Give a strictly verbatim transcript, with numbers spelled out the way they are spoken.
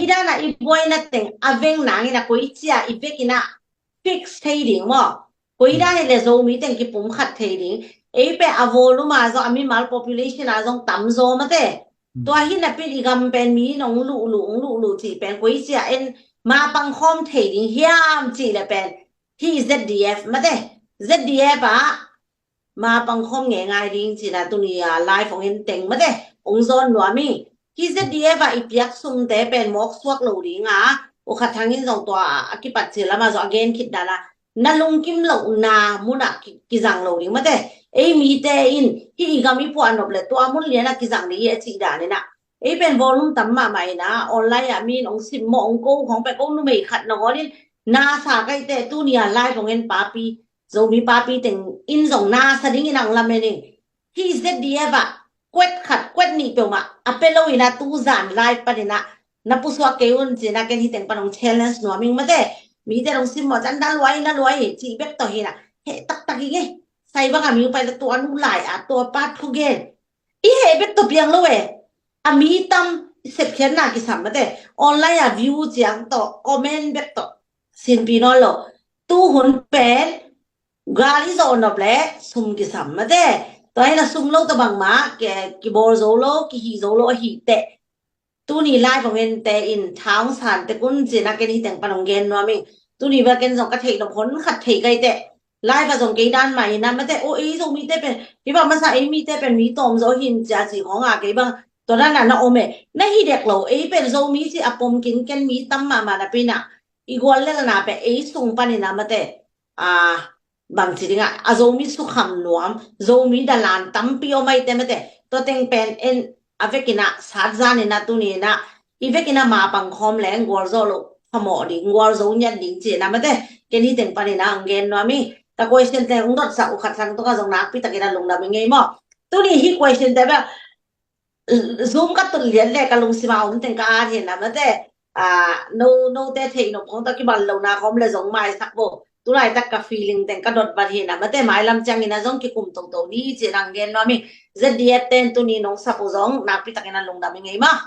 Hih dan a i buaina teng a veng nangin a koici a i vekin a fix thei ding maw? Koi dan hileh Zomi teng kipumkhat thei ding. Ei pen a volume a zong, a mimal population a zong tamzaw mate. Tua hi napi in i gam pen mi in hong luhluh hong luhluh cih pen koici a en mapang khawm thei ding hiam cih leh pen hih ZDF mate. ZDF ah mapang khawm ngeingai ding cih na tuni a live hong en teng mate hong zawn nuam ing. Hih ZDF ah i piak sumte pen mawk suak lo ding a, U Khat Thang in zong tua a kipat cih lam a zong a gen khit dan a, na lungkim lohna mun ah ki, kizang lo ding mate. Ei mite in hih i gam i puah nop leh tua mun lian ah kizang ding hi a cih dan in a, ei pen volume tam mahmah in a, online ah mi in hong simmawh hong ko khawng pen ko numei khat nangawn in na sa kei teh tuni a live hong en papi, Zomi papi teng in zong na sa dingin hong lamen ing. Hih ZDF ah kuet khat kuet nih peuhmah a pia lo in a, tu zan live panin a na pusuak kei un cih na ken hih teng pan hong challenge nuam ing mate. Mite hong simmawh ciang na luai na luai cih bek tawh hi in a, heh taktak ing ei. Sai bang a mi uh pai leh tua nu lai a tua pa thugen i heh bek tawh piang lo e. A mi tam, sepkhiatna kisam mate. Online a view ciang tawh, comment bek tawh sinpi nawn lo. Tu hun pen gal i zawh nop leh sum kisam mate. Tua hi in a sum lo tawh bangmah ki, kibawl zo lo, kihih zo lo ahih teh tuni live hong ente in tha hong san tek un cih na ken hih teng pan hong gen nuam ing. Tuni bel ken zong ka theih nop hon khat thei kei teh live ah zong kei dan mah hi in a mate, o ei Zomite pen, hih bang masa ei mite pen mi tawm zaw hi in cia cih khawng a kei bang tua dan a na om e. Na hi dek lo, ei pen Zomi cih a pom kinken mi tam mahmah napi in a, i gual lelna pen ei sung panin a mate, a, bangci ding a, a Zomi sukham nuam, Zomi dalan tampi om ahih teh mate. Tua teng pen en a vekin a sat zan in a tuni in a i vekin a mapang khawm leng gualzo lo phamawh ding, gualzo ngiat ding cih na mate. Ken hih teng panin a hong gen nuam ing. Ka question te hong dotsak U Khat Thang tungah zong nakpi takin a lungdam ing ei maw? Tuni hih question te bel Zoom ka tun lian leh ka lungsim a om teng ka at hi in a mate. A, no, note theih nop khawng tawh kibang lohna khawm leh zong maisak bo. Tulaitak ka feeling teng ka dot vat hi in a mate, mailam ciangin a zong kikum toto ni cih na hong gen nuam ing. ZDF ten tuni nong sap uh zong nakpi takin a lungdam ing ei maw?